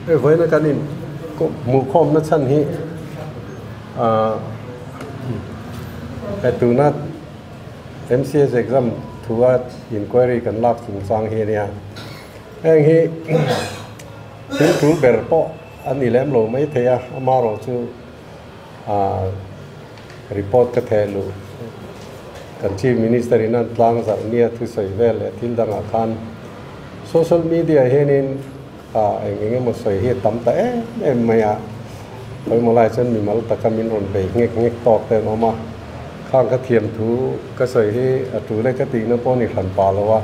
Hei vawiina kan in hmuhkhawmna chhan hi ah he tuna MCS exam thua inquiry kan lak chungchang hi a nia. Heng hi thil tul ber pawh a ni lem lo maithei a, amaherawhchu ah report ka theh luh kan Chief Minister in an tlang zarh nia thusawi vel leh thil dangah khan social media hianin ah eng eng emaw sawi hi a tam ta em em mai a, pawimawh lai chuan mimal taka min rawn bei nghek nghek tawk te an awm a, khang ka thiam thu ka sawi hi a tul e ka tihna pawh a ni hran pah lo a,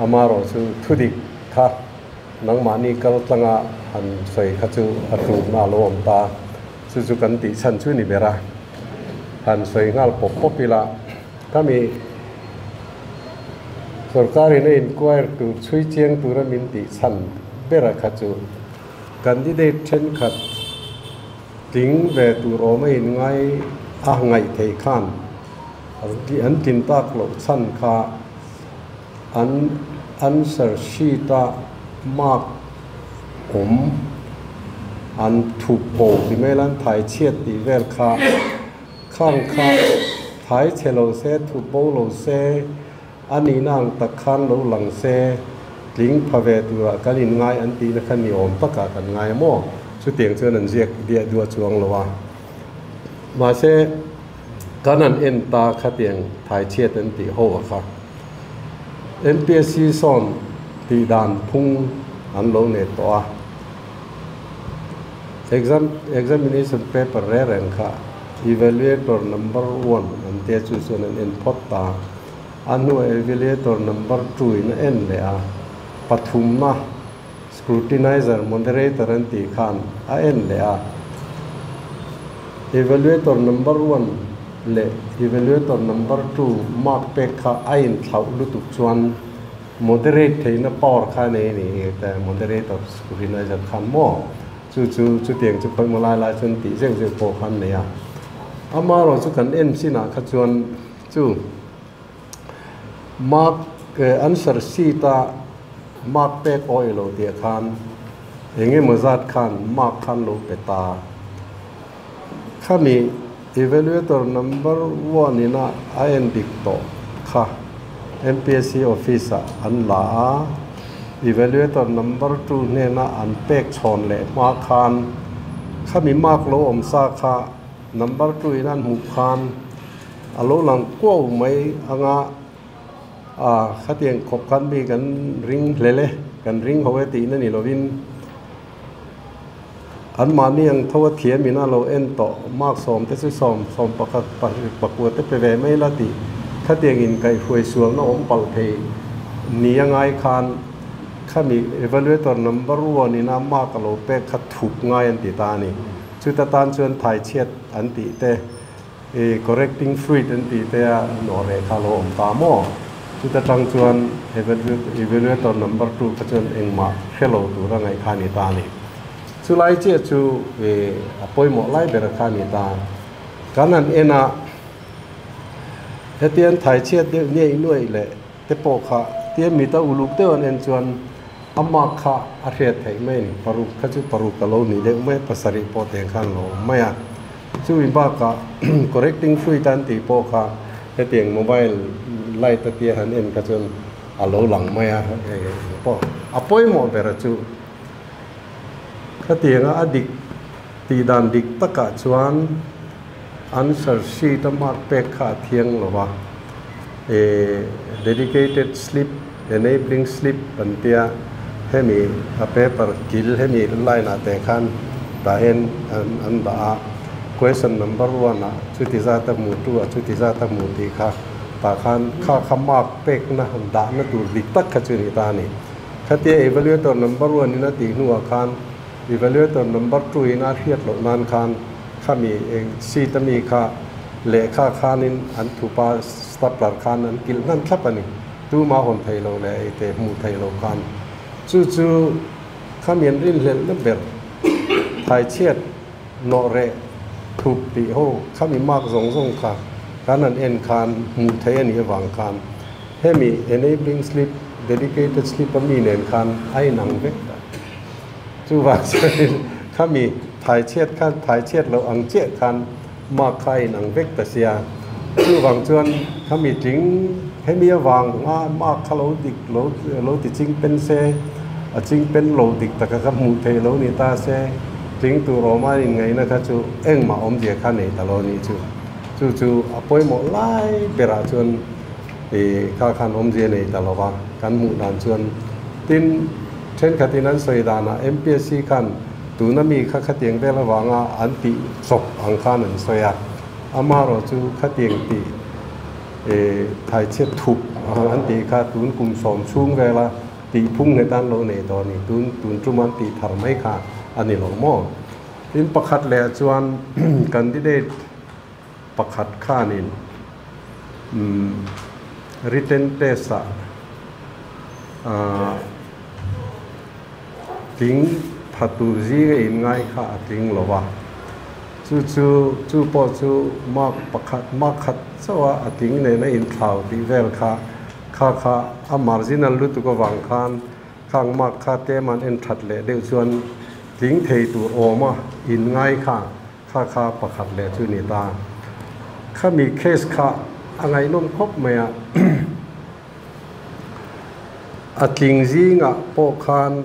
amaherawhchu thudik kha nangmahni kal tlanga han sawi kha chu a tulna a lo awm ta. Chu chu kan tih chhan chu ni ber a, han sawi nghal pawp pawp ila, khami sorkarin a inquire tur chhui chiang tura min tih chhan bera kha chu candidate thenkhat tling ve tur awm a inngai a ngaih theih khan an tlin tak loh chhan kha an answer sheet a mark awm an thup bo ti mai la an thai chhiat tih vel kha khang kha thai chhe lo se thup bo lo se a nihna ang tak khan lo lang se tling pha ve turah kan inngai an tihna kha ni awm takah kan ngai a maw chutiang chuan an ziak diah duah chuang lo a mahse kan han en ta khatiang thai chhiat an tih ho a kha. MPSC sawn tih dan phung an lo nei tawh a, exam examination paper reng reng kha evaluator number one an tia chu chuan an en phawt ta, a hnuah evaluator number two in a en leh a, pathumna scrutinizer moderator an tih khan a en leh a, evaluator number one leh evaluator number two mark pek kha a inthlauh lutuk chuan moderate theihna power kha a nei a ni te moderator scrutinizer khan maw chu chu chutiang chu khawimaw lai lai chuan tih zeuh zeuh pawh kha an nei a amaherawh chu kan en chinah kha chuan chu Mark answer sheet a mark pek awih lo tih khan eng emaw zat khan mark khan lo pe ta. Khami evaluator number one ina a en dik tawh kha MPSC office ah an la a, evaluator number two hnena an pek chhawn leh hma khan khami mark lo awm sa kha number two in an hmuh khan A lo lang kuau mai anga a khatiang khawp khan mi kan ring hlel e, kan ring ho e tihna ni lovin anmahni ang tho a thiam in a lo en tawh mark sawm te chu sawm sawm pakhat pahnih pakua te pe ve mai la tih khatiang in kaihhruai sualna awm palh thei ni a ngai khan khami evaluator number one in a mark a lo pek kha thup ngai an ti ta a ni. Chuta tan chuan thaichhiat an tih te. I correcting fluid an tih te a nawh reh kha a lo awm ta maw? Chuta tang chuan evaluator number two kha chuan engmah hre lo tur a ngaih kha a ni ta a ni. Chulai chiah chu a pawimawh lai ber kha a ni ta. Kan han en a, hetiang thaichhiat deuh niaih nuaih leh te pawh kha tia mita uluk deuh an en chuan a mark kha a hriat theih mai a ni. Paruk kha chu paruk a lo ni deuh mai a, pasarih pawh teng khan a lo awm mai a. Chumi bakah correcting fluid an tih pawh kha hetiang mobile light a tia han en kha chuan a lo lang mai a, pawh a pawimawh ber a chu. Khatianga a dik tih dan dik takah chuan answer sheet a mark pek kha a thiang lo va, dedicated slip, enabling slip an tia hemi a paper kil hemi line ah te khan tah hian an dah a, question number one ah chuti zat a hmu, two ah chuti zat a hmu tih kha tah khan kha kha mark pekna dahna tur dik tak kha chu a ni ta a ni. Khatia evaluator number one in a tih hnuah khan evaluator number two in a hriat loh nan khan khami eng seat a mi kha lehkha khanin an thupa stapler khan an kilh hnan thlap a ni. Tuma hawn thei lo leh ei te hmuh thei lo khan chu chu khami an rinhlelhna ber thaichhiat nawh reh thup tih ho khami mark zawng zawng kha kan han en khan hmuh theih a nih avang khan hemi enabling slip, dedicated slip a mi nen khan a inang vek ta. Chuvang chuanin khami thaichhiat khan thaichhiat loh ang chiah khan mark kha a inang vek ta sia. Chuvang chuan khami tling hemi avang a mark kha lo dik lo lo ti ching pen se, a ching pen lo dik taka kha hmuh theih lo ni ta se, tling tur awm a inngaihna kha chu engmah awmzia kha nei ta lo a nih chu. Chu chu a pawimawh lai berah chuan Ih, kha khan awmzia nei ta lo va, kan hmuh dan chuan. Tin, thenkhatin an sawi danah MPSC khan tuna mi kha khatiang vel avanga an tih chawp ang khan an sawi a, amaherawh chu khatiang tih ih thaichhiat thup ang an tih kha tun kum sawm chhung vela tih phung nghet an lo nei tawh a ni, tun tun tum an tih thar mai kha a ni lo maw? Tin, pakhat leh chuan candidate. Pakhat khanin written test ah tling pha tur zinga inngai kha a tling lo va, chu chu chu pawh chu mark pakhat mark khat chauh a a tling nena inthlau tih vel kha kha kha a marginal lutuk avang khan khang mark kha tlem an en that leh deuh chuan tling thei tur awma inngai kha Kha kha pakhat leh chu ni ta. Khami case kha a ngaihnawm khawp mai a. A tling zingah pawh khan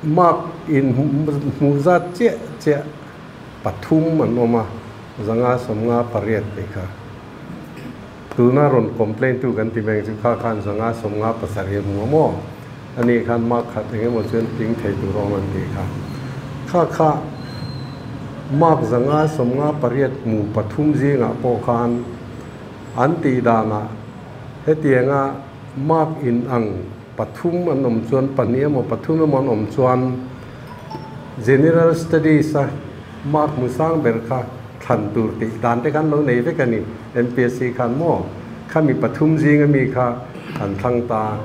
mark in hmuh zat chiah chiah pathum an awm a, zanga sawmnga pariat tih kha. Tuna rawn complain tu kan ti meng chu kha khan zanga sawmnga pasarih a hmu a maw? Ani khan mark khat eng emaw chuan tling thei tur awm an tih kha. Kha kha mark zanga sawmnga pariat hmu pathum zingah pawh khan an tih danah hetianga mark in ang pathum an awm chuan pahnih emaw pathum emaw an awm chuan General Studies a mark hmu sang ber kha thlan tur tih dan te khan lo nei vek a ni. MPSC khan maw khami pathum zinga mi kha an thlang ta.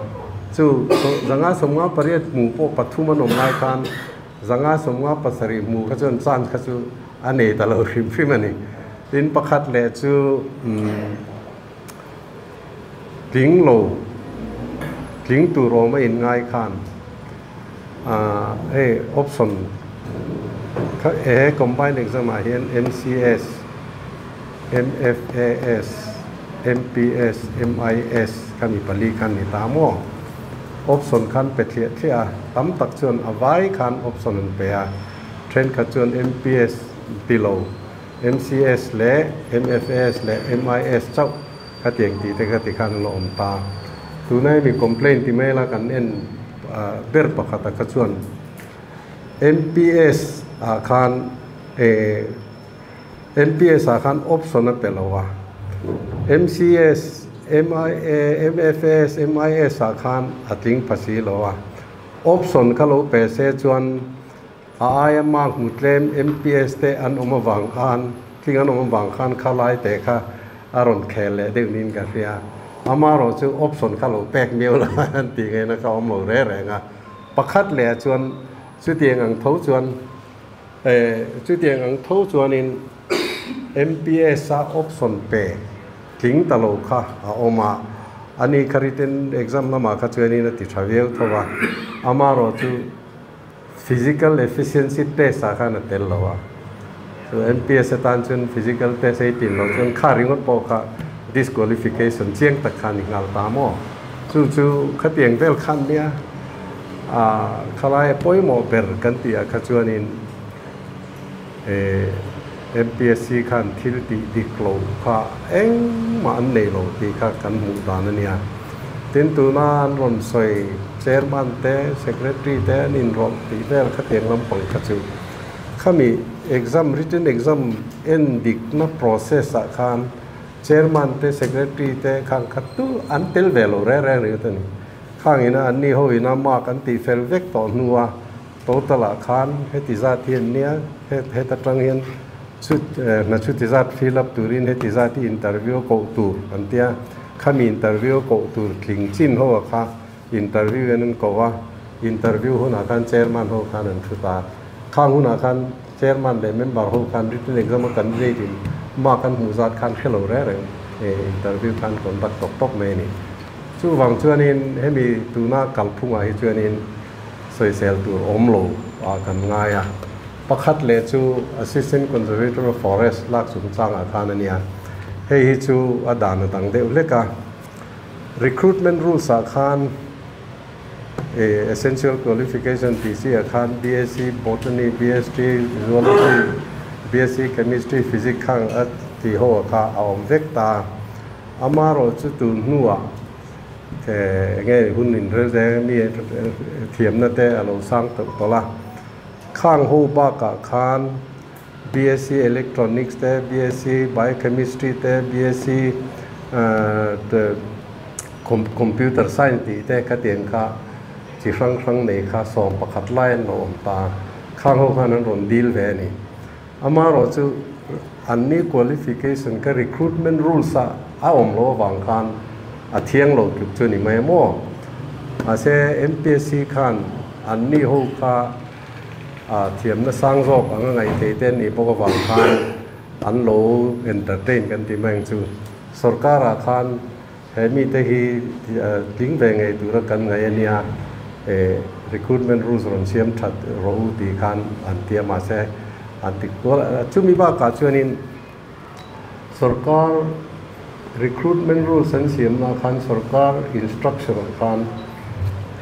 Chu zanga sawmnga pariat hmu pawh pathum an awm lai khan zanga sawmnga pasarih hmu kha chuan chance kha chu a nei ta lo hrim hrim a ni. Tin pakhat leh chu umm tling lo tling tur awm a inngai khan Aaa hei option kha he combined exam ah hian MCS, MFAS, MPS, MIS kha mi pali khan ni ta maw? Option khan pe thliah thliah a, tam tak chuan a vai khan option an pe a, thenkhat chuan MPS ti lo, MCS leh MFAS leh MIS chauh Khatiang tih te kha ti khan an la awm ta. Tuna hemi complaint ti mai la kan en ber pakhat ah kha chuan MPS ah khan eh MPS ah khan option a pe lo a, MCS, MIA, MFS, MIS ah khan a tling pha si lo a. Option kha lo pe se chuan a aia mark hmu tlem MPS te an awm avang khan, tling an awm avang khan kha lai te kha a rawn khel leh deuh niin ka hria. Amaherawh chu option kha lo pek miau lo an tih ngaihna kha awm lo reng reng a. Pakhat leh ah chuan chutiang ang tho chuan eh chutiang ang tho chuanin MPS a option pe tling ta lo kha a awm a. Ani kha written exam lamah kha chuanin a ti tha viau tho a. Amaherawh chu Physical efficiency test ah khan a tel lo a, chu MPS atan chuan physical test ei tin loh chuan kha ringawt pawh kha disqualification chiang tak kha a ni nghal ta maw? Chu chu khatiang vel khan nia ah khalai a pawimawh ber kan tih ah kha chuanin eh MPSC khan thil tih dik loh kha engmah an nei lo tih kha kan hmuh dan a nia. Tin tuna an rawn sawi chairman te secretary te an inrawlh tih vel khatiang lampang kha chu khami exam written exam en dikna process ah khan chairman te secretary te khang kha tu an tel ve lo reng reng ringawt a ni. Khang ina an ni ho ina mark an tih fel vek tawh hnua total ah khan heti zat hi an nia heta tang hian chhut hna chhuti zat fill up turin heti zat hi interview a koh tur an tia. Khami interview koh tur tling chin ho a kha interview hian an koh a, interview hunah khan chairman ho khan an thu ta. Khang hunah khan chairman leh member ho khan written exam a candidate in mark an hmuh zat khan hre lo reng reng interview khan conduct tawk tawk mai a ni. Chuvang chuanin hemi tuna kalphungah hi chuanin. Sawisel tur awm lo ah kan ngai a. Pakhat leh chu Assistant Conservator of Forest lak chungchangah khan a nia. Hei hi chu a dan a dang deuh hlek a. Recruitment rules ah khan Essential Qualification tih chi ah khan BSc Botany, BSc Zoology, BSc Chemistry, Physics khang a tih ho ah kha a awm vek ta. Amaherawhchu tun hnuah Enge hun inrel te mi thiamna te a lo sang tawh tawlh a. Khang ho bakah khan BSc Electronics te, BSc Biochemistry te, BSc Computer Science tih te khatiang kha chi hrang hrang nei kha 11 lai an lo awm ta. Khang ho khan an rawn dil ve a ni. Amaherawh chu anni qualification kha recruitment rules ah a awm loh avang khan a thiang lo tluk chu a ni mai a maw? Mahse MPSC khan anni ho kha a thiamna sang zawk anga ngaih theih te an nih bawk avang khan an lo entertain kan ti mai ang chu. Sorkar ah khan He mite hi tling ve ngei tura kan ngaih a nia, recruitment rules rawn siam that rawh u tih khan an ti a, mahse an ti kual a. Chumi bakah chuanin sorkar recruitment rules an siamna khan sorkar instruction ah khan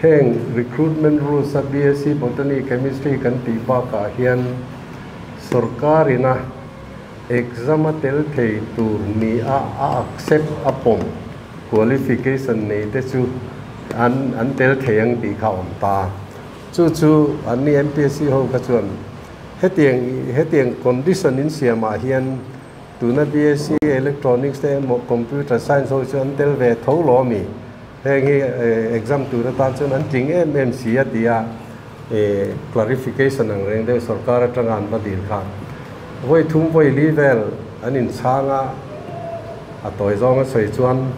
heng recruitment rules a BSc Botany, Chemistry kan tih bakah hian sorkar ina Exam a tel thei tur ni a a accept a pawm qualification nei te chu an an tel thei ang tih kha a awm ta. Chu chu an ni MPSC ho kha chuan hetiang hetiang condition in siam ah hian tuna BSc Electronics te emaw Computer Science ho chu an tel ve tho lo ami? Heng hi exam tur atan chuan an tling em em si a ti a, clarification ang reng deuh sorkar atanga an va dil kha vawi thum vawi li vel an inchhang a, a tawi zawnga sawi chuan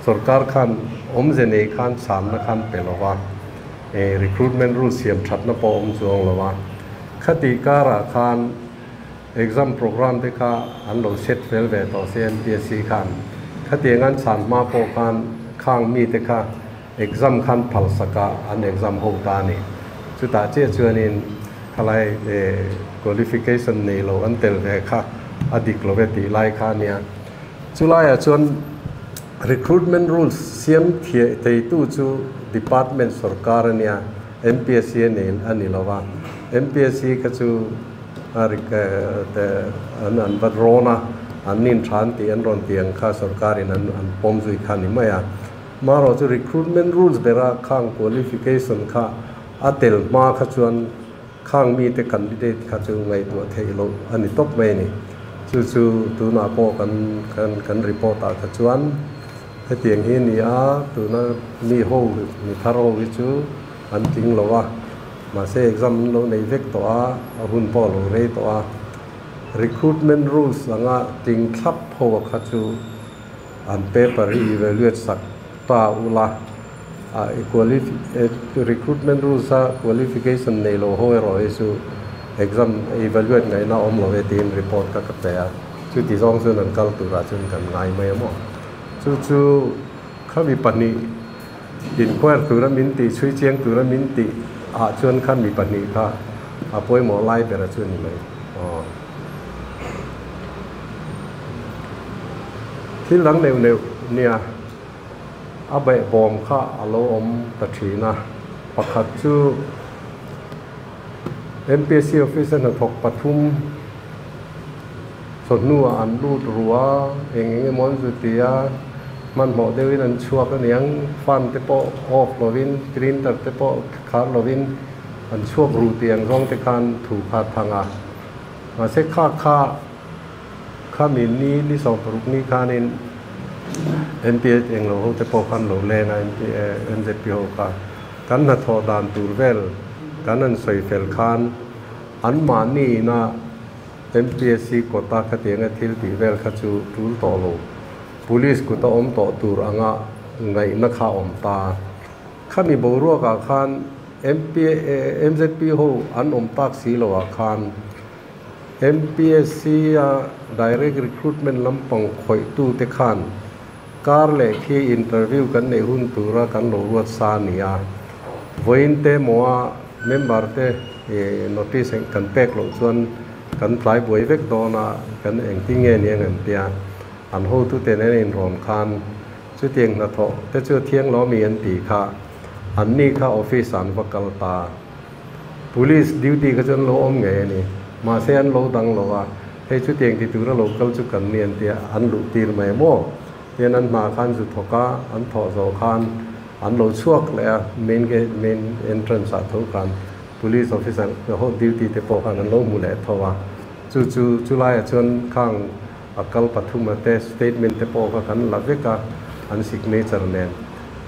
sorkar khan awmze nei khan chhanna khan pe lo va, recruitment rule siam thatna pawh awm chuang lo a, khati karah khan Exam program te kha an lo set fel ve tawh se MPSC khan. Khatiang an chhan hma pawh khan khang mite kha exam khan phal sak a an exam ho ta a ni. Chutah chiah chuanin khalai qualification nei lo an tel ve kha a dik lo ve tih lai kha a nia. Chulaiah chuan recruitment rules siam thieh theitu chu department sorkar a nia, MPSC a nei a ni lo va. MPSC kha chu A rik te an an va rawn a, an nin tha an tih an rawn tih ang kha sorkarin an an pawm zui kha a ni mai a. Marawh chu recruitment rules bera khang qualification kha a tel hma kha chuan khang mite candidate kha chu ngaihtuah theih loh a ni tawp mai a ni. Chu chu tunah pawh kan kan kan report ah kha chuan hetiang hi a ni a, tuna mi ho mi thar ho hi chu an tling lo a. Mahse exam an lo nei vek tawh a, a hun pawh a lo rei tawh a. Recruitment rules anga tling thlap ho a kha chu an paper hi evaluate sak ta ula, a recruitment rules a qualification nei lo ho erawh hi chu exam evaluate ngaihna awm lo e tiin report kha ka pe a. Chuti zawng chuan an kal turah chuan kan ngai mai a maw. Chu chu khami pahnih. Inquire tura min tih, chhui chiang tura min tih ah chuan kha mi pahnih kha a pawimawh lai ber a chu a ni mai. Aw. Thil dang neuh neuh nia a behbawm kha a lo awm ta thin a. Pakhat chu MPSC office a hnathawk pathum Chawhnuah an lut ru a, eng eng emaw an zu ti a, hmanhmawh deuhin an chhuak a niang, fan te pawh off lovin, printer te pawh khar lovin an chhuak ru tih ang zawng te khan thu kha a thang a. Mahse kha kha khami ni ni 16 ni khanin MPA englo ho te pawh khan lo leng a, MPA, MZP ho kha kan hnathawh dan tur vel kan han sawi fel khan anmahni ina MPSC kawta khatianga thil tih vel kha chu tul tawh lo. Police kuta awm tawh tur anga ngaihna kha a awm ta. Khami boruakah khan MZP ho an awm tak si loah khan MPSC a direct recruitment lampang khawihtute khan kar leh khi interview kan neih hun tura kan lo ruat sa a ni a. Vawiin te maw a. Member te notice eng kan pek loh chuan kan tlai buai vek dawn a, kan engtin nge ni ang an tia. An hotute nen a inrawn khan chutiang hnathawh te chu thiang lo mi an tih kha anni kha office ah an va kal ta. Police duty kha chu an lo awm ngei a ni. Mahse an lo dang lo a, hei chutiang ti tura lo kal chu kan ni an tia, an luh tir mai maw? Tian an hna khan zu thawk a, an thawh zawh khan an lo chhuak leh a, main gate main entrance ah tho khan police officer ho duty te pawh khan an lo hmu leh tho a, chu chu chulaiah chuan khang a kal pathuma te statement te pawh kha kan la vek a, an signature nen.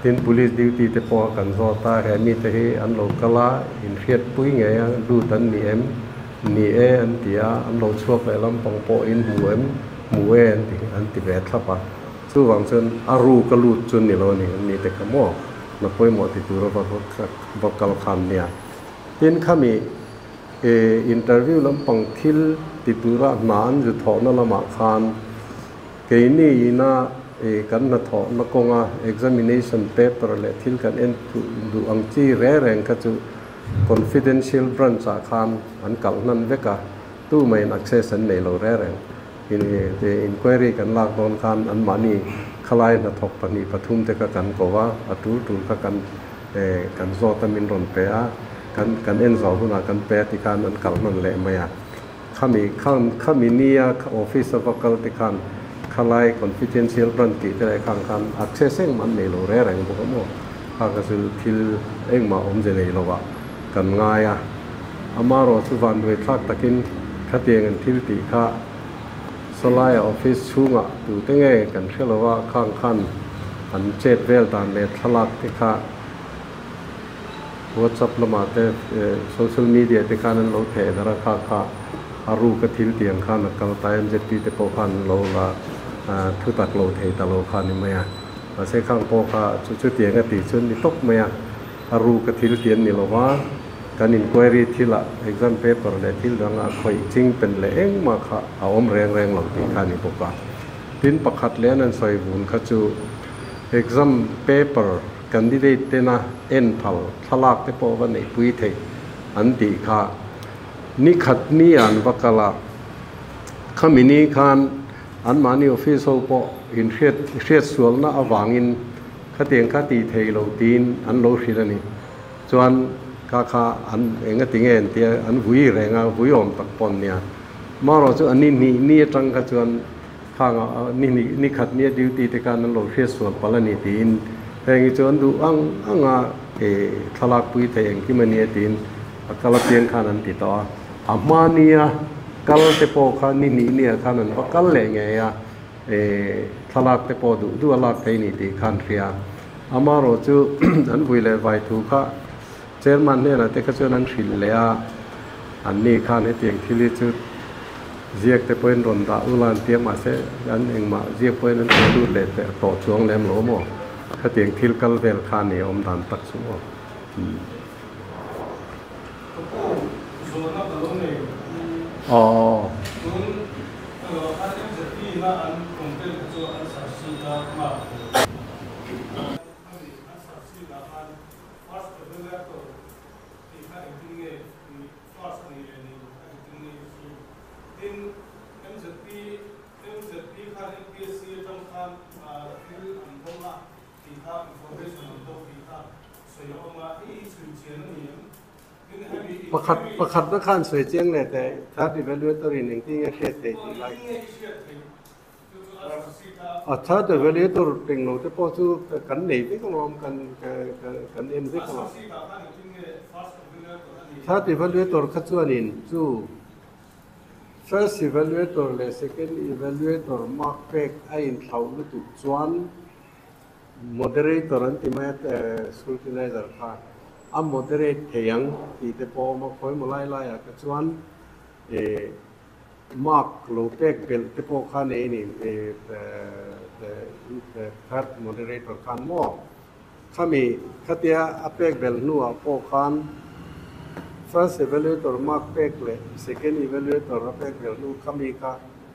Tin police duty te pawh kha kan zawt a, he mite hi an lo kal a, inhriatpui ngei a, lut an ni em? Ni e an ti a, an lo chhuak leh lampang pawh in hmu em? Hmu e an ti an ti ve thlap a. Chuvang chuan a ru ka lut chu ni lo a ni, an ni te kha maw? Na pawimawh ti tura va va kal khan nia. Tin khami E interview lampang thil ti tura hna an zu thawhna lamah khan keini ina e kan hnathawhna kawnga examination paper leh thil kan en duh ang chi reng reng kha chu confidential branch ah khan an kalh hnan vek a, tumah in access an nei lo reng reng. Inquiry kan lak dawn khan anmahni khalai hnathawk pahnih pathum te kha kan ko a, a tul tul kha kan Kan zawt a min rawn pe a, kan kan en zawh hunah kan pe a ti khan an kal hman leh mai a. Khami khan khami nia office a va kal te khan khalai confidential branch tih te leh khang khan access engmah an nei lo reng reng bawk a maw. Kha kha chu thil engmah awmze nei lo ah kan ngai a. Amarawh chu vanduai thlak takin khatiang an thil tih kha Sawlaia office chhungah tute nge kan hre lo a, khang khan an chet vel dan leh thlalak te kha WhatsApp lamah te social media te khan an lo theh darh a, kha kha a ruk a thil tiang khan a kal ta MZP te pawh khan an lo la thu tak lo thei ta lo kha a ni mai a, mahse khang pawh kha chu chutiang a tih chu an ni tawp mai a. A ruk a thil ti an ni lo va, kan inquiry thilah exam paper leh thil dang a khawih ching pen leh engmah kha a awm reng reng lo tih kha a ni bawk a. Tin, pakhat leh an han sawi vun kha chu exam paper candidate tena en phal thlalak te pawh va neihpui theih an tih kha ni khat ni an va kal a, khami ni khan anmahni office ho pawh inhriat hriatsualna avangin Khatiang kha tih theih loh tiin an lo hrilh a ni. Chuan kha kha an eng a ti nge an tia an vui reng a, vui awm tak pawh an nia. Marawh chu a ni hnih ni atang kha chuan khang a ni hnih ni khat nia duty te khan an lo hriat sual palh a ni tiin heng hi chu an duh ang ang a thlalak pui theih engkim a nia tiin a kal apiang khan an ti tawh a. A hma nia kal te pawh kha ni hnih nia khan an va kal leh ngei a. Thlalak te pawh duh duh a lak thei ni tih khan hria. Amarawh chu an vui leh vai thu kha chairman hnenah te kha chuan an hrilh leh a, anni khan hetiang thil hi chu ziak te pawhin rawn dah ula an ti a, mahse an engmah ziak pawhin an teh lut leh teh tawh chuang lem lo maw? Khatiang thil kal vel kha a ni awm dan tak chu maw? Ka pu, zawhna ka lo nei. Aw. Tun RMZP na an complaint kha chu an subsidy a mark tur. A ni, an subsidy ah khan first evaluator tih kha engtin nge ni, first a nih leh nih loh kha engtin nge i feel. Tin, MZP, MZP khan MPSC atang khan thil an dawng a tih kha information an dawng tih kha sawi a awm a, hei hi chhui chian a ni em? Pakhat pakhatna khan sawi chiang leh teh third evaluator in engtin nge hriat theih tih lai a third evaluator peng lo te pawh chu kan nei vek alawm kan kan en vek alawm third evaluator kha chuanin chu first evaluator leh second evaluator mark pek a inthlauh lutuk chuan Moderator an ti mai a, scrutinizer kha a moderate thei ang tih te pawh a awm a, khawi maw lai laiah te chuan mark lo pek belh te pawh kha nei a ni, third moderator khan maw khami khatia a pek belh hnuah pawh khan first evaluator mark pek leh second evaluator a pek belh hnu khami kha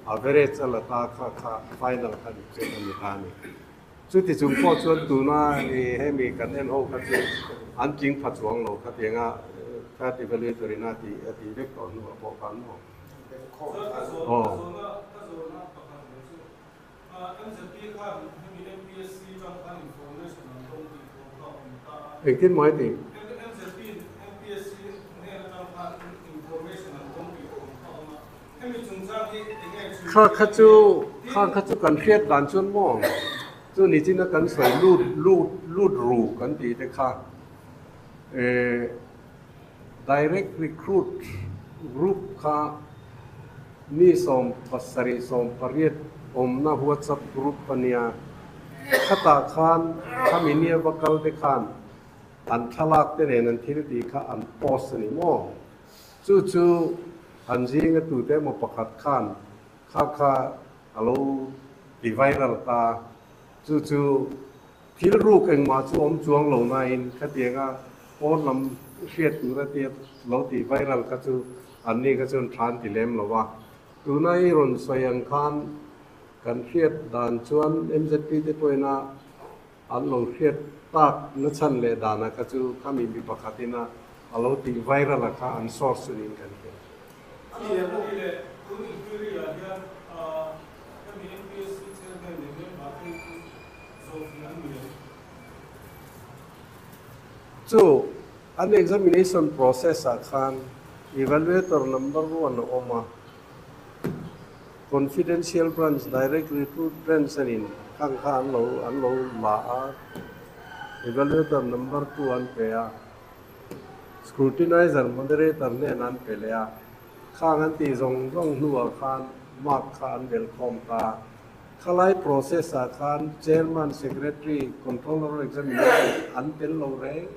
average a la ta kha kha final kha ni chu a ni ta a ni. Chuti chung pawh chuan tuna i hemi kan en ho kha chu an tling pha chuang lo kha tianga. Third evaluator in a tih a tih vek tawh hnuah pawh khan maw? Aw. Engtin maw heti? Kha kha chu kha kha chu kan hriat dan chuan maw? Chu ni chin a kan sawi lut lut lut ru kan tih te kha eh Direct Recruit Group kha mi 70 80 awmna WhatsApp group a nia. Khatah khan khami nia va kal te khan an thlalak te nen an thil tih kha an post a ni maw? Chu chu an zinga tute emaw pakhat khan kha kha a lo ti viral ta. Chu chu Thil ruk engmah chu awm chuang lo nain khatianga pawn lam hriat tura tia lo tih viral kha chu anni kha chuan tha an ti lem lo a. Tuna i rawn sawi ang khan kan hriat dan chuan MZP te pawhin a an lo hriat tak na chhan leh danah kha chu khami mi pakhatin a a lo tih viral a kha an source chu niin kan hria. A ni leh bawk. Tun inquiry ah hian hemi MPSC chairman leh member te chu zawhfin an ni em? Chu an examination process ah khan evaluator number one a awm a, confidential branch, direct recruit branch a nin khang kha an lo an lo la a, evaluator number two an pe a. Scrutinizer moderator hnen an pe leh a, khang an tih zawng zawng hnuah khan mark kha an belh khawm ta. Khalai process ah khan chairman, secretary, controller of examination an tel lo reng reng.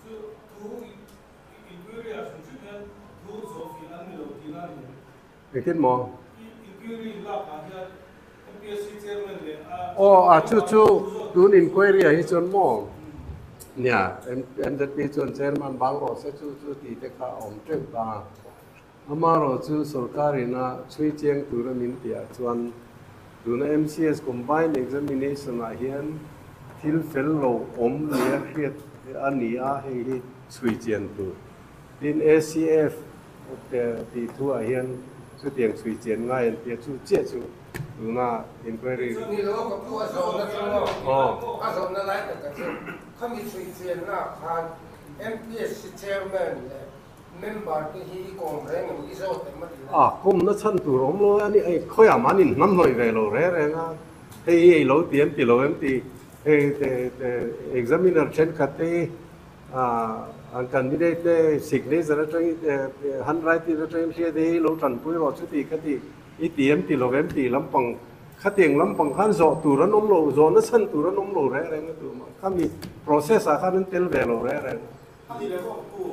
Chu thu inquiry ah hrim hrim hian thu zawhfin an ni lo tihna a ni em? Engtin maw? Inquiry lak ah hian MPSC chairman leh a Aw a chu chu tun inquiry ah hi chuan maw nia MZP chuan chairman bang rawh se chu chu tih te kha a awm teuh ta. Amaherawh chu sorkar ina chhui chiang tura min tih ah chuan tuna MCS combined examination ah hian thil fel lo awm nia hriat a ni a, hei hi chhui chian tur. Tin ACF tih thu ah hian chutiang chhui chian ngai an tia chu chiah chu tuna inquiry. Ni lo ka pu a zawhna chu maw a zawhna lai tak ka chu khami chhui chianna ah khan MPSC chairman leh member te hi i kawm reng em i zawt em a ti a. Kawmna chhan tur awm lo a ni ei khawiah mah an inhnam hnawih ve lo reng reng a hei hi ei lo ti em ti lo em ti hei examiner thenkhat te hi An candidate te signature atangin handwriting atangin hriat hi lo tanpui rawh chu tih kha tih i ti em ti lo em tih lampang khatiang lampang khan zawh tur an awm lo, zawhna chhan tur an awm lo reng reng a tur mah khami process ah khan an tel ve lo reng reng. Khami leh bawk pu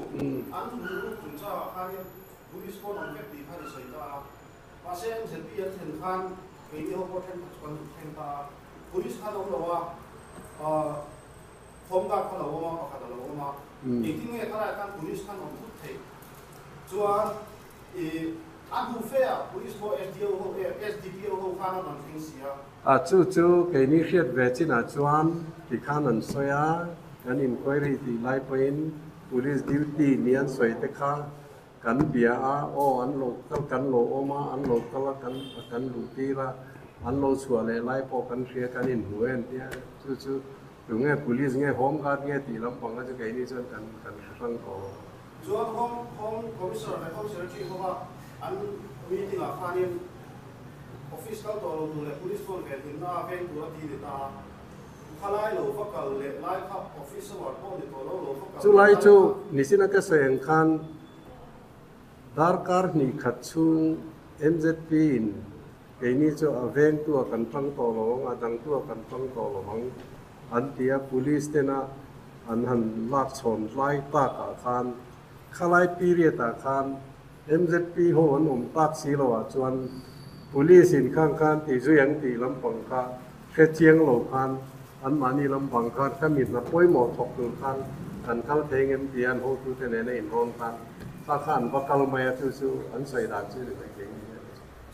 an rilru chung chang ah khanin police pawn an vek tih khan i sawi ta a, mahse MZP an thlen khan keini ho pawh thenkhat chu kan thleng ta a, police khan awm lo a, Home guard kha lo awm a, pakhat a lo awm a. Engtin nge khalaiah khan police khan awm thut theih? Chuan i a hnu fe ah police pawh SDO ho eh SDPO ho khan an rawn thleng si a. A chu chu keini hriat ve chinah chuan ti khan an sawi a, kan inquiry tih lai pawhin police duty ni an sawi te kha kan bia a, aw an lo kal kan lo awm a, an lo kal a kan kan luh tir a, an lo chhuah leh lai pawh kan hria kan inhmu em tia chu chu Tunge police nge home guard nge tih lampang kha chu keini chuan kan kan hre hrang tawh lo. Chuan home home commissioner leh home secretary ho a an meeting ah khanin office kal tawh lo tur leh police phone ven himna a veng tur a ti ni ta a, khalai lo va kal leh lai kha office hour pawh ni tawh lo lo va kal Chu leh lai lai chu kha. Nisina ka sawi ang khan darkar hnih khat chhung MZP in Keini chu a vengtu ah kan tang tawh lo ang, a dangtu ah kan tang tawh lo ang an ti a, police tena an han lak chhawn lai tak ah khan khalai period ah khan MZP ho an awm tak si lo ah chuan police in khang khan ti zui ang tih lampang kha hre chiang lo khan anmahni lampang khan kha mi hna pawimawh thawk tur khan kan kal thei ngem tia an hotute nena inrawn khan kha kha an va kal mai a, chu chu an sawi dan chu ni mai keini hian.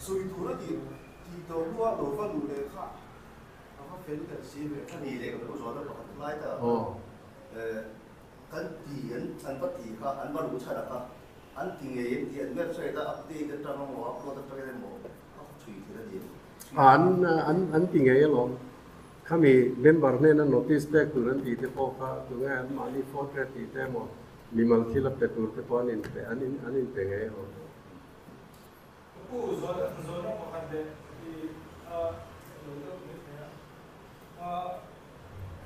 Sawi tur a tih tih tawh hnua lo va luh leh kha a va fel tel si ve. Ka ni leh ka pu zawhna pakhat lai ta eh. Kan ti an an va ti kha an va luh chhan a kha an ti ngei em tih an website a update atang emaw upload atangin emaw a chhui thei a ni em? An an an ti ngei alawm. Khami member hnena notice pek tur an tih te pawh kha tunge an mahni fourth grade tih te emaw mimal thil a pe tur te pawh an inpe an in an inpe ngei alawm. Pu Zawna Zawna pakhat leh i a lo deuh mai thei a.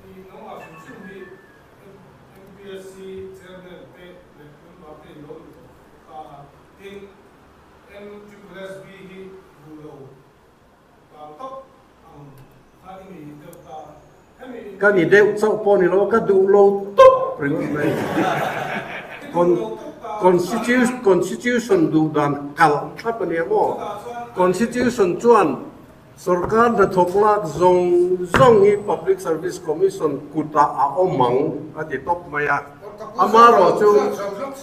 I nangmah hrim hrim hi MPSC Chairman te leh member te in lo ni tawh ta a, tin MSSB hi duh lo vang tawp ang kha i ni deuh ta a, hemi in. Ka ni deuh chauh pawh ni lo, ka duh lo tawp ringawt mai. Constitution duh dan kalh thlap a nia maw? Constitution chuan Sorkar hnathawk lak zawng zawng hi Public Service Commission kutah a awm ang a ti tawp mai a, amarawh chu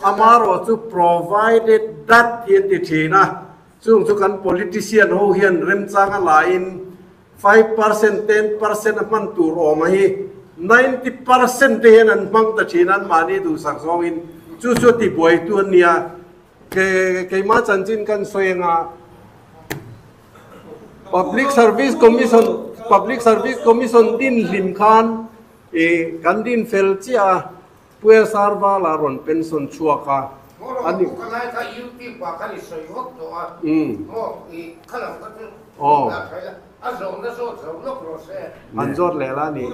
amarawh chu provided that hi an ti thin a, chung chu kan politician ho hian remchang a laiin 5%, 10% a hman tur awm a hi 90% te hian an hmang ta thin a, anmahni duhsak zawngin chu chu a tibuaitu an nia. Keimah chanchin kan sawi anga Public Service Commission Public Service Commission din hlim khan i kan din fel chiah a, Pu SR Vala rawn pension chhuak a, ani umm aw an zawt leh la ni.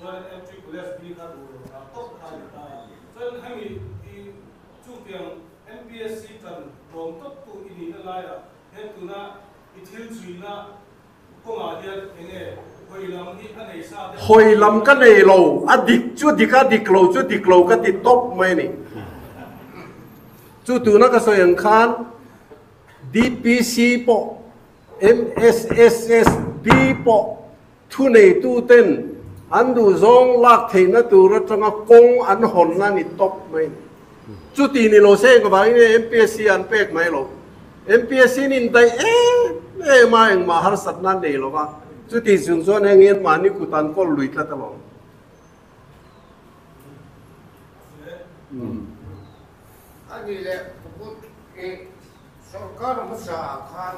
Chuan MPPS kha duh lo ta tawp kha a ni ta a. Chuan hemi i chutiang MPSC tan tlawm tawp tu i nihna laiah hian tuna i thil chhuina kawngah hian enge hawi lam hi a nei sa deuh? Hawi lam ka nei lo, a dik chu dik a, dik lo chu dik lo ka ti tawp mai a ni. Chu tuna ka sawi ang khan DPC pawh MSSSB pawh Thuneituten an duhzawng lak theihna tur atanga kawng an hawnna ni tawp mai. Chuti ni lo se engvangin nge MPSC an pek mai lo? MPSC in indaih em em a, engmah harsatna an nei lo va, chuti chung chuan heng hian mahni kut an kawl lui tlat alawm. A nih leh i sorkar hmasa ah khan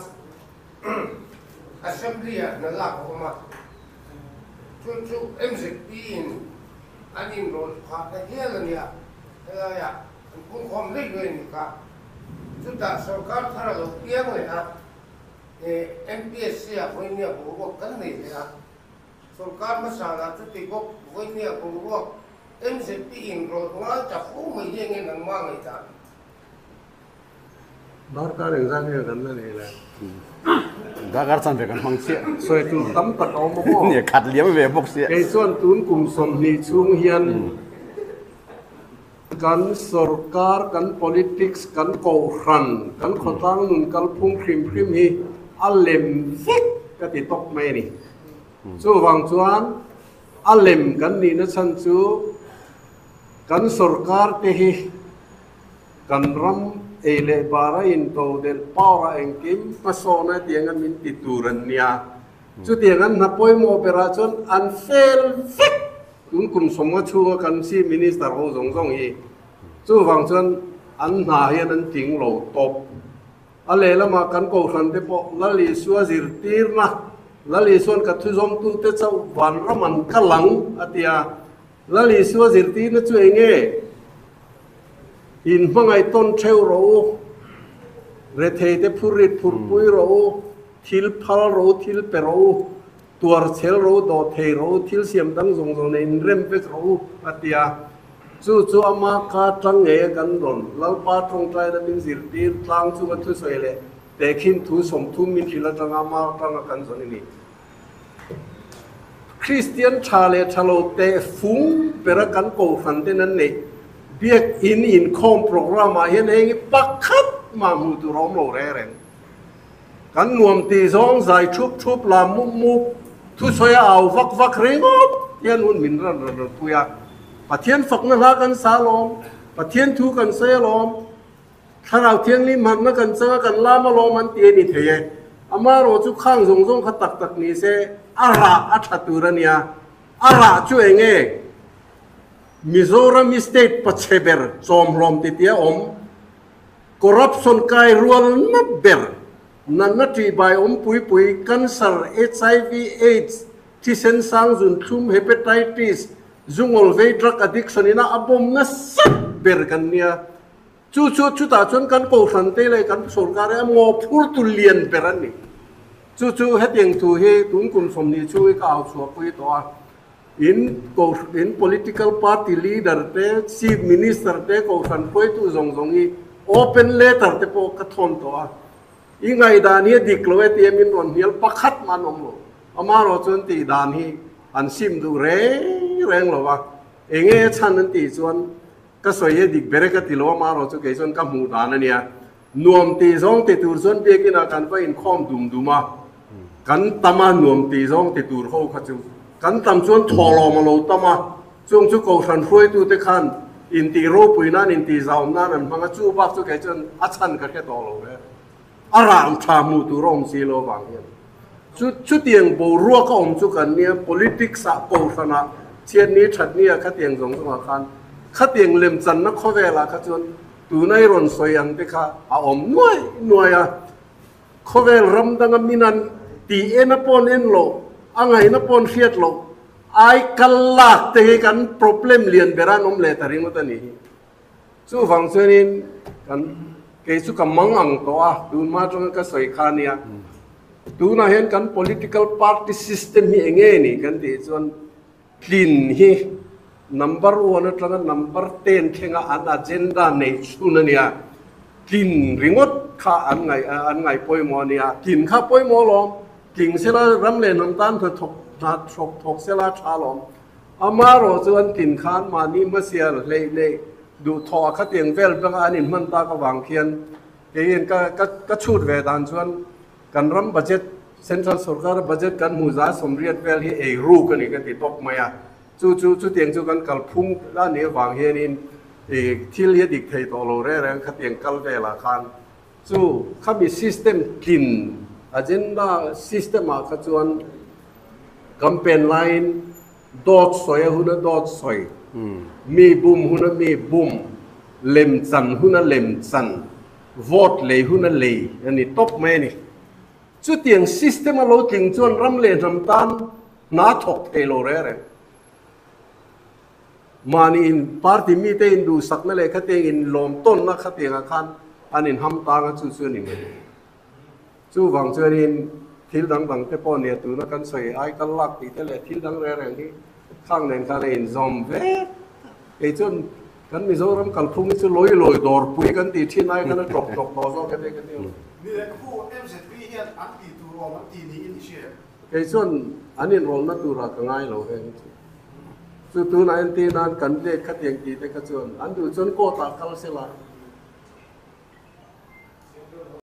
Assembly ah hna lak a awm a, chu chu MZP in an inrawlh phah ta hial a nia, helaiah an pungkhawm daih daih a ni kha. Chutah sorkar thar a lo piang leh a, MPSC ah vawinia boruak kan nei leh a, sorkar hmasa lah chuti bawk vawinia boruak MZP inrawlh ngai ta fo mai hi enge nangmah ngaihdan? Darkar engzat nge kan la nei le? Darkar chan ve kan hmang chiah. Sawi tur tam tak a awm maw? Nia khat liam ve bawk sia. Kei chuan tun kum 20 chhung hian kan sorkar, kan politics, kan kohhran, kan khawtlang nun kalphung hrim hrim hi a lem vek ka ti tawp mai a ni. Chuvang chuan a lem kan nihna chhan chu kan sorkar te hi Kan ram ei leh bar a intodelh power a engkim hmasawn a tiang a min ti tur an nia. Chutiang an hna pawimawh berah chuan an fail vek tun kum sawmnga chhunga kan Chief Minister ho zawng zawng hi. Chuvang chuan an hna hian an tling lo tawp. A lehlamah kan kohhran te pawh Lal Isua zirtirna, Lal Isua'n ka thuzawmtute chauh vanram an kal ang a ti a. Lal Isua zirtirna chu eng nge? In hmangaih tawn theuh rawh u, rethei te phurrit phurpui rawh u, thil phal rawh u, thil pe rawh u, tuar chhel rawh u, dawh thei rawh u, thil siam dang zawng zawng nen inrem vek rawh u, a ti a. Chu chu ama ka tang ngei a kan rawn Lalpa tawngtaina min zirtir tlang chunga thusawi leh tehkhin thu 30 min hrilh atanga ama tanga kan zawn i ni. Kristian tha leh tha lo teh fung bera kan kohhran ten an neih Biakinn inkhawm programme ah hian heng hi pakhat mah hmuh tur a awm lo reng reng. Kan nuam tih zawng zai thup thup lam mup mup, thusawi a au vak vak ringawt hian hun min rawn rawn rawn pui a. Pathian fakna hla kan sa alawm, Pathian thu kan sawi alawm, Thlarau Thianghlim harhna kan changa kan lam alawm an ti a ni thei e. Amaherawh chu khang zawng zawng kha tak tak ni se a rah a tha tur a nia. A rah chu eng nge? Mizoram hi state pachhe ber chawmhlawm titi a awm. Corruption kai rual na ber, natna ṭihbai awm pui pui, cancer, HIV, aids, thisen sang zunthlum, hepatitis, zungawl vei, drug addiction ina a bawm nasa ber kan nia. Chu chu chutah chuan kan kohhran te leh kan sorkar hi a mawhphurtu lian ber a ni. Chu chu hetiang thu hi tun kum 20 chhung hi ka au chhuahpui tawh a. In in political party leader te, chief minister te, kohhran hruaitu zawng zawng hi open letter te pawh ka thawn tawh a. I ngaihdan hi a dik lo e tia min rawn hnial pakhat mah an awm lo. Amaherawh chuan tih dan hi an sim duh reng reng lo va. Enge a chhan an tih chuan ka sawi hi a dik ber e ka ti lo, amaherawh chu kei chuan ka hmuh dan a nia. Nuam tih zawng ti tur chuan biakinah kan va inkhawm dum dum a, kan tam a, nuam tih zawng ti tur ho kha chu kan tam chuan thawhlawm a lo tam a, chung chu kohhran hruaitute khan intih ropui nan, intih zauhawm nan an hmang a, chu bak chu kei chuan a chhan ka hre tawh lo ve. A rang tha hmuh tur a awm si lo avang hian chu chutiang boruak a awm chu kan nia, politics ah kohhranah chhiatni thatni ah khatiang zawng zawngah khan khatiang lemchanna khawvelah kha chuan Tuna i rawn sawi ang te kha a awm nuai nuai a, khawvel ram danga min an tih en a pawn en loh, a ngaihna pawn hriat loh, ai kal lak te hi kan problem lian ber a an awm leh ta ringawt a nih hi. Chuvang chuanin kan kei chu ka mang ang tawh a, tun hma atanga ka sawi kha a nia. Tunah hian kan political party system hi eng nge ni kan tih chuan Tlin hi number one atanga number ten thlenga an agenda neih chhun a nia. Tlin ringawt kha an ngaih an ngaih pawimawh a nia. Tlin kha pawimawh alawm. Tling sela ram leh hnam tan hna thawk hna thawk thawk sela tha alawm. Amaherawh chu an tlin khan mahni hmasial hleih neih duh thawh a khatiang vel banga an inhman tak avang khian keiin ka ka ka chhut ve dan chuan Kan ram budget, Central sorkara budget kan hmuh 80% vel hi ei ruk a ni ka ti tawp mai a. Chu chu chutiang chu kan kalphung a nih avang hianin ih thil hi a dik thei tawh lo reng reng khatiang kal velah khan chu khami system tlin agenda system ah kha chuan campaign laiin dawt sawi a huna dawt sawi, mi bum huna mi bum, lemchan huna lemchan, Vote lei hun a lei a ni tawp mai a ni. Chutiang system a lo tling chuan ram leh hnam tan hna thawk thei lo reng reng. Mahni in party mite in duhsakna leh khatiang in lawm tawnna khatiangah khan an in ham tang a chu chu a ni mai. Chuvang chuanin thil dang dang te pawh nia tuna kan sawi ai kal lak tih te leh thil dang reng reng hi khang nen khan a inzawm vek. Kei chuan Kan Mizoram kalphung hi chu lawi lawi dawrpui kan tih thin ai khan a ṭawk ṭawk tawh zawk em ka ti lo. Ni leh ka pu, MZP hian an tih tur awm an ti niin i hria em? Kei chuan an inrawlna turah ka ngai lo heng chu. Chu tunah entir nan kan let khatiang tih te kha chuan an duh chuan court ah kal se la.